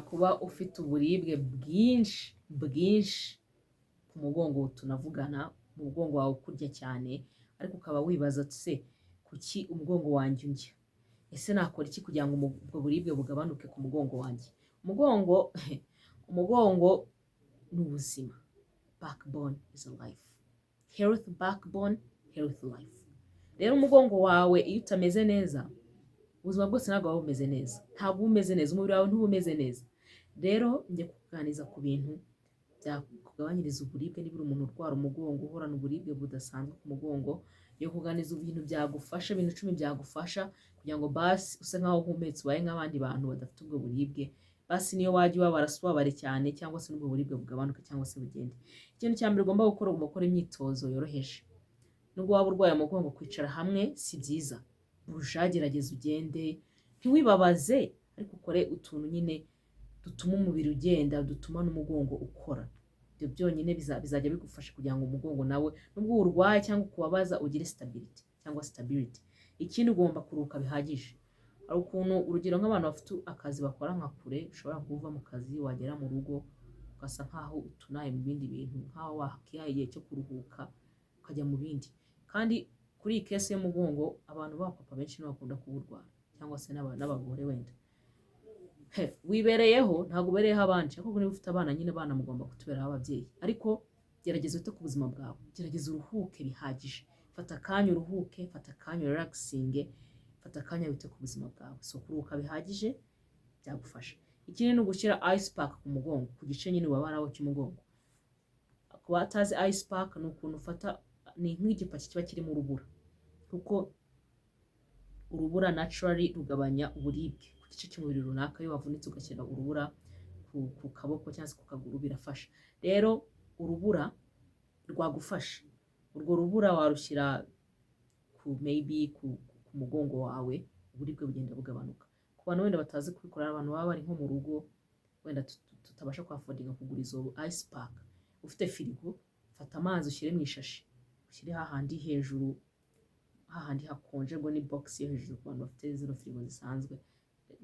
Ushobora kuba ufite uburibwe bwinshi bwinshi ku mugongo, tunavugana umugongo wawe ukurya cyane, ariko ukaba wibaza uti: "Se kuki umugongo wanjye undya? Ese nakora iki kugira ngo ubwo buribwe bugabanuke ku mugongo wanjye?" Umugongo ni ubuzima. Backbone is a life, health backbone, health life. Rero umugongo wawe iyo utameze neza, ubuzima bwose ntabwo buba bumeze neza, ntabwo uba umeze neza, umubiri wawe ntuba umeze neza. Rero njye kukuganiriza ku bintu byakugabanyiriza uburibwe. Niba uri umuntu urwara umugongo, uhorana uburibwe budasanzwe ku mugongo, yo kuganiriza ibintu byagufasha, ibintu 10 byagufasha kugira ngo basi use nkaho uhumetse, ubaye nk'abandi bantu badafite ubwo buribwe. Basi niyo wajya ubabara, si ubabare cyane, cyangwa se n'ubwo buribwe bugabanuke cyangwa se bugende. Ikintu cya mbere ugomba gukora, ugomba gukora imyitozo yoroheje. Nubwo waba urwaye umugongo, kwicara hamwe si byiza. Burya gerageza ugende, ntiwibabaze, ariko ukore utuntu nyine dutuma umubiri ugenda, dutuma n'umugongo ukora. Ibyo byonyine bizajya bigufasha kugira ngo umugongo nawe, nubwo urwaye cyangwa ukubabaza, ugire stability cyangwa stability. Ikindi, ugomba kuruhuka bihagije. Hari ukuntu, urugero nk'abantu bafite akazi bakora nka kure, ushobora kuva mu kazi, wagera mu rugo ugasa nkaho utunaye mu bindi bintu, nkaho wakihaye igihe cyo kuruhuka, ukajya mu bindi. Kandi kuri iyi case y'umugongo, abantu b'abapapa benshi nibo bakunda kuwurwara, cyangwa se n'abagore wenda. He, wibereyeho, ntabwo ubereyeho abandi. Ariko niba ufite abana nyine, abana mugomba kutuberaho ababyeyi. Ariko gerageza wite ku buzima bwawe, gerageza uruhuke bihagije, fata akanya uruhuke, fata akanya relaxinge, fata akanya wite ku buzima bwawe. So kuruhuka bihagije byagufasha. Ikindi ni ugushyira ice pack ku mugongo, ku gice nyine ubabaraho cy'umugongo. Ku batazi ice pack, ni ukuntu ufata, ni nk'igipaki kiba kirimo urubura, kuko urubura naturally rugabanya uburibwe ku gice cy'umubiri runaka. Iyo wavunitse ugashyira urubura ku kaboko cyangwa se ku kaguru, birafasha. Rero urubura rwagufasha. Urwo rubura warushyira ku maybe ku mugongo wawe, uburibwe bugenda bugabanuka. Ku bantu wenda batazi kubikora, abantu baba bari nko mu rugo, wenda tutabasha kwaffordinga kugura izo ice pack, ufite firigo, fata amazi ushyire mu ishashi, ushyire hahandi hejuru, hahandi hakonje, ngo ni box yo hejuru ku bantu bafite zino firigo zisanzwe,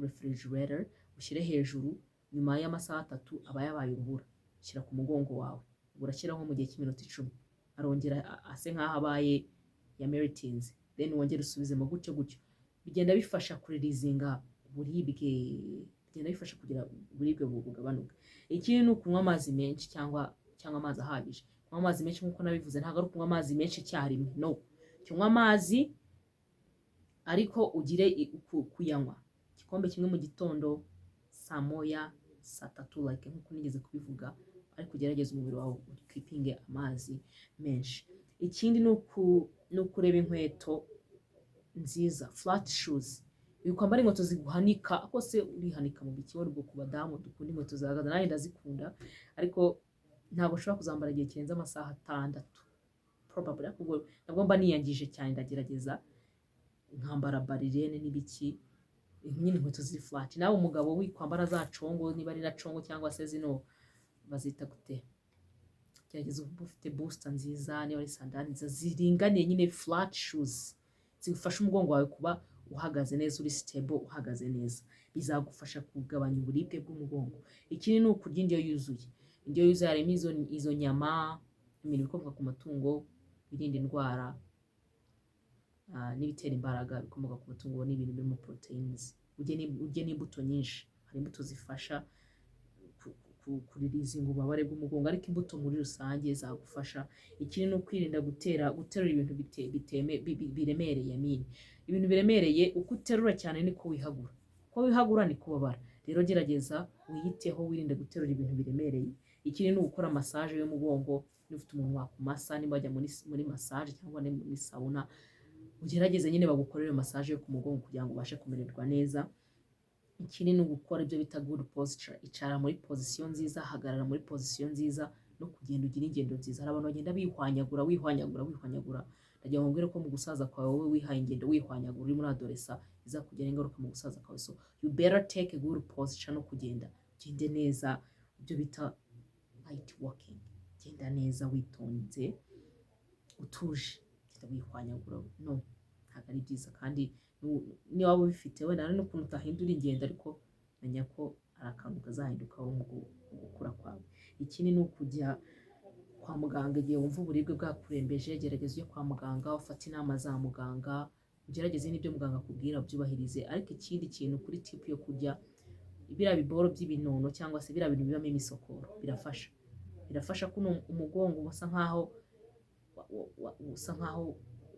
refrigerator, ushyire hejuru. Nyuma y'amasaha 3 aba yabaye urubura. Shyira ku mugongo wawe. Urashyiraho mu gihe cy'iminota 10, arongera ase nk'aho abaye ya meltinze, then wongere usubizemo gutyo gutyo. Bigenda bifasha kureleasinga uburibwe, bigenda bifasha kugira uburibwe bugabanuke. Ikindi ni ukunywa amazi menshi cyangwa amazi ahagije. Kunywa amazi menshi, nk'uko nabivuze, ntabwo ari ukunywa amazi menshi icyarimwe. No kunywa amazi, ariko ugire kuyanywa igikombe kimwe mu gitondo, saa 1, saa 3, like nk'uko nigeze kubivuga, ariko ugerageze umubiri wawe ukeepinge amazi menshi. Ikindi ni ukureba inkweto nziza, flat shoes. Kwambara inkweto ziguhanika, ako se urihanika mu biki? Ubwo ku badamu dukunda inkweto zihagaze, nanjye ndazikunda, ariko ntabwo ushobora kuzambara igihe kirenze amasaha 6 probably. Ariko ubwo nabwo mba niyangije cyane. Ndagerageza nkambara ballerine n'ibiki nyine, inkweto ziri flat. Nawe umugabo wikwambara za congo, niba ari na congo cyangwa se zino bazita gute, gerageza ube ufite booster nziza, niba ari sandali nziza ziringaniye nyine, flat shoes zigufasha umugongo wawe kuba uhagaze neza, uri stable, uhagaze neza. Bizagufasha kugabanya uburibwe bw'umugongo. Ikindi ni ukurya indyo yuzuye. Indyo yuzuye harimo izo nyama, ibintu bikomoka ku matungo, birinda indwara, n'ibitera imbaraga bikomoka ku matungo, n'ibintu birimo proteins. Urye n'imbuto nyinshi. Hari imbuto zifasha kureleasinga ububabare bw'umugongo, ariko imbuto muri rusange zagufasha. Ikindi ni ukwirinda guterura ibintu biremereye. I mean, ibintu biremereye, uko uterura cyane niko wihagura, uko wihagura niko ubabara. Rero gerageza wiyiteho, wirinde guterura ibintu biremereye. Ikindi ni ugukora massage y'umugongo. Niba ufite umuntu wakumasa, niba wajya muri massage cyangwa muri sauna, ugerageze nyine bagukorere massage yo ku mugongo kugira ngo ubashe kumererwa neza. Ikindi ni ugukora ibyo bita good posture. Icara muri position nziza, hagarara muri position nziza, no kugenda ugira ingendo nziza. Hari abantu bagenda bihwanyagura, wihwanyagura, wihwanyagura. Ndagira ngo mbwire ko mu gusaza kwawe, wowe wihaye ingendo wihwanyagura uri muri adolescence, izakugiraho ingaruka mu gusaza kwawe. So you better take a good posture, no kugenda ugende neza, ibyo bita light walking. Genda neza witonze, utuje. Genda wihwanyagura, no, ntabwo ari byiza. Kandi niba waba ubifite, wenda hari n'ukuntu utahindura ingendo, ariko menya ko Hari akantu kazahindukaho mu gukura kwawe. Ikindi ni ukujya kwa muganga igihe wumva uburibwe bwakurembeje. Gerageza ujye kwa muganga, ufate inama za muganga, ugerageze n'ibyo muganga akubwira ubyubahirize. Ariko ikindi kintu kuri tip yo kurya, biriya biboro by'ibinono cyangwa se biriya bintu bibamo imisokoro birafasha. Birafasha kuno umugongo usa nkaho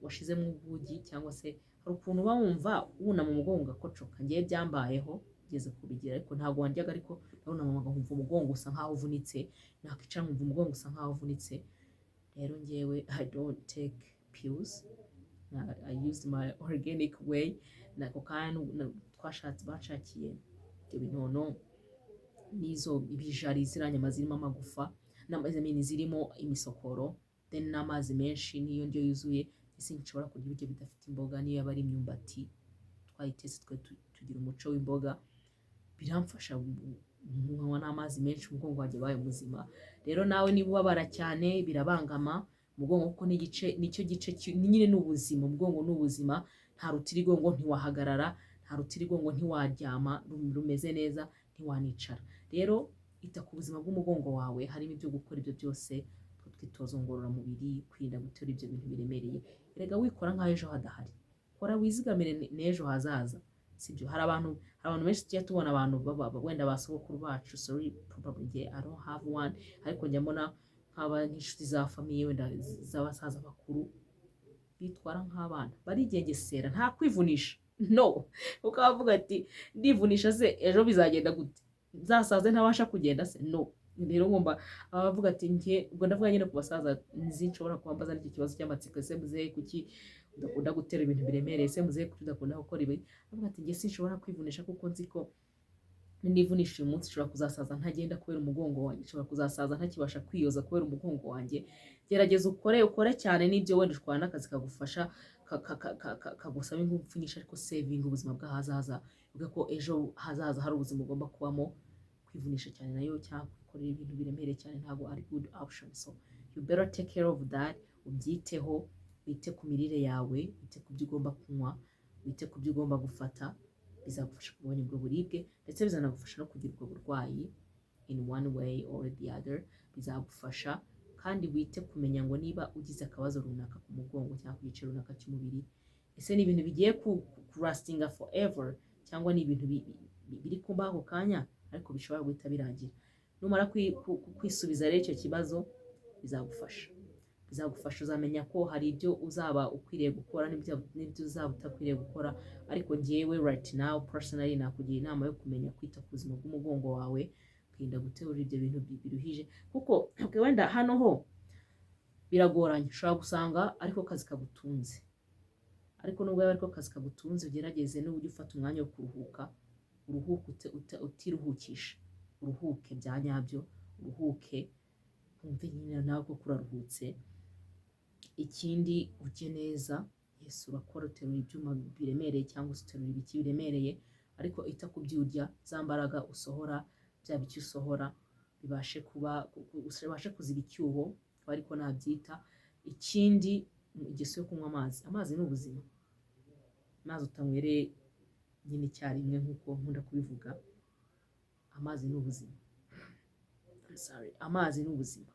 washizemo ubugi, cyangwa se hari ukuntu uba wumva wunama umugongo ugakocoka. Ngewe byambayeho, ngeze kubigira, ariko ntabwo wandyaga, ariko narunamaga nkumva umugongo usa nkaho uvunitse, nakwicara nkumva umugongo usa nkaho uvunitse. Rero ngewe I don't take pills. I used my organic way. Nako kanya twashatse, banshakiye ibyo binono n'izo ibijari, ziriya nyama zirimo amagufa, I mean, zirimo imisokoro, then n'amazi menshi n'iyo ndyo yuzuye. Ese nshobora kurya ibiryo bidafite imboga? Niyo yaba ari imyumbati twayitetse, twe tugira umuco w'imboga, biramfasha, nkanywa n'amazi menshi, umugongo wanjye wabaye muzima. Rero nawe niba ubabara cyane, birabangama umugongo, kuko n'igice nicyo gice nyine ni ubuzima. Umugongo ni ubuzima. Nta rutirigongo ntiwahagarara, nta rutirigongo ntiwaryama rumeze neza, ntiwanicara. Rero ita ku buzima bw'umugongo wawe, harimo ibyo gukora ibyo byose, twitozo ngororamubiri, kwirinda guterura ibyo bintu biremereye. Erega wikora nk'aho ejo hadahari, kora wizigamire n'ejo hazaza, sibyo? Hari abantu benshi tujya tubona, abantu wenda ba sogokuru bacu, sorry, probably njye I don't have one, ariko njya mbona nk'inshuti za famille wenda z'abasaza bakuru bitwara nk'abana, barigengesera, nta kwivunisha, no kuko abavuga ati: "Ndivunisha se ejo bizagenda gute? Nzasaze ntabasha kugenda se? No." Rero ngomba abavuga ati njye, ubwo ndavuga nyine ku basaza nzi nshobora kuba mbaza n'icyo kibazo cy'amatsiko: "Ese muzehe, kuki udakunda gutera ibintu biremereye? Ese muzehe, kuki udakunda gukora ibi?" Avuga ati: "Njye sinshobora kwivunisha kuko nzi ko nivunisha uyu munsi nshobora kuzasaza ntagenda kubera umugongo wanjye, nshobora kuzasaza ntakibasha kwiyoza kubera umugongo wanjye." Gerageza ukore, ukore cyane n'ibyo wenda ushobora n'akazi kagufasha kagusaba ingufu nyinshi, ariko saving ubuzima bw'ahazaza. Uvuge ko ejo hazaza hari ubuzima ugomba kubamo. Kwivunisha cyane nayo cyangwa kwikorera ibintu biremereye cyane ntabwo ari good option, so you better take care of that. Ubyiteho, wite ku mirire yawe, wite ku byo ugomba kunywa, wite ku byo ugomba gufata. Bizagufasha kugabanya ubwo buribwe, ndetse bizanagufasha no kugira ubwo burwayi in one way or the other. Bizagufasha kandi wite kumenya ngo niba ugize akabazo runaka ku mugongo cyangwa ku gice runaka cy'umubiri, ese ni ibintu bigiye kulastinga forever, cyangwa ni ibintu biri kumba ako kanya ariko bishobora guhita birangira? Numara kwisubiza rero icyo kibazo, bizagufasha, uzamenya ko hari ibyo uzaba ukwiriye gukora n'ibyo uzaba utakwiriye gukora. Ariko njyewe right now personally nakugira inama yo kumenya kwita ku buzima bw'umugongo wawe, ukirinda guterura ibyo bintu biruhije, kuko okay, wenda hano ho biragoranye, ushobora gusanga ariko kazi kagutunze. Ariko nubwo yaba ariko kazi kagutunze, ugerageze n'uburyo ufata umwanya wo kuruhuka, uruhuke utiruhukisha, uruhuke bya nyabyo, uruhuke wumve nyine nawe ko uraruhutse. Ikindi, urye neza. Yes, urakora, uterura ibyuma biremereye cyangwa se uterura ibiki biremereye, ariko ita ku byo urya, za mbaraga usohora, bya biki usohora bibashe kuba ubashe kuziba icyuho, akaba ariko nabyita. Ikindi, ingeso yo kunywa amazi. Amazi ni ubuzima. Amazi utanywereye nyine icyarimwe, nk'uko nkunda kubivuga, amazi ni ubuzima. I'm sorry, amazi ni ubuzima,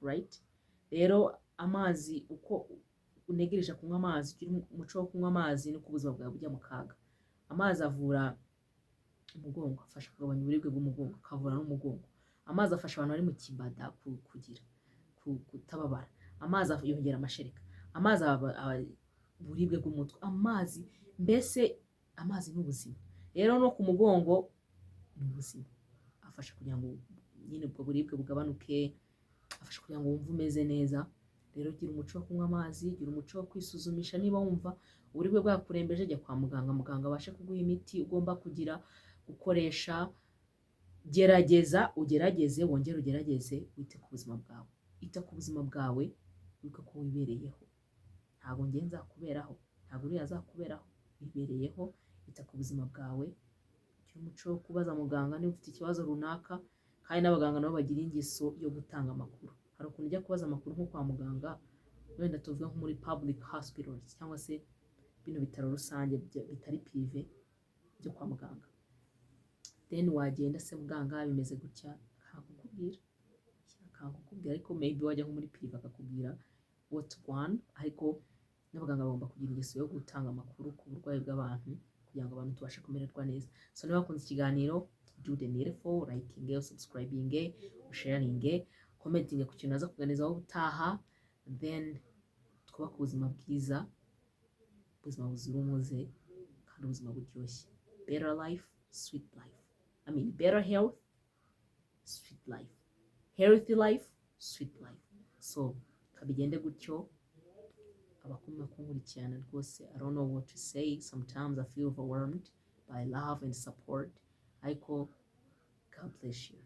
right? Rero amazi, uko unegereje kunywa amazi, ugira umuco wo kunywa amazi, niko ubuzima bwawe bujya mu kaga. Amazi avura umugongo, afasha kugabanya uburibwe bw'umugongo, akavura n'umugongo. Amazi afasha abantu bari mu kibada kugira kutababara. Amazi yongera amashereka. Amazi aba uburibwe bw'umutwe. Amazi mbese, amazi ni ubuzima. Rero no ku mugongo ni ubuzima, afasha kugira ngo nyine ubwo buribwe bugabanuke, afasha kugira ngo wumve umeze neza. Rero gira umuco wo kunywa amazi, gira umuco wo kwisuzumisha. Niba wumva uburibwe bwakurembeje, jya kwa muganga, muganga abashe kuguha imiti ugomba kugira gukoresha. Gerageza ugerageze, wongere ugerageze, wite ku buzima bwawe. Ita ku buzima bwawe, wibuke ko wibereyeho. Ntabwo njye nzakuberaho, ntabwo uriya azakuberaho, wibereyeho. Ita ku buzima bwawe, gira umuco wo kubaza muganga niba ufite ikibazo runaka. Kandi n'abaganga nabo bagira ingeso yo gutanga amakuru. Hari ukuntu ujya kubaza amakuru nko kwa muganga, wenda tuvuge nko muri public hospitals cyangwa se bino bitaro rusange bitari privé byo kwa muganga. Then wagenda se, muganga, bimeze gutya, akakubwira. Ariko maybe wajya nko muri privé akakubwira what one. Ariko n'abaganga bagomba kugira ingeso yo gutanga amakuru ku burwayi bw'abantu kugira ngo abantu tubashe kumererwa neza. So niba wakunze ikiganiro, do the needful: liking, subscribing, sharing, commenting ku kintu naza kuganizaho ubutaha. Then twubake ubuzima bwiza, ubuzima buzira umuze kandi ubuzima buryoshye. Better life, sweet life. I mean, better health, sweet life. Healthy life, sweet life. So kabigende gutyo. Abakunda kunkurikirana rwose, I don't know what to say. Sometimes I feel overwhelmed by love and support, ariko God bless you.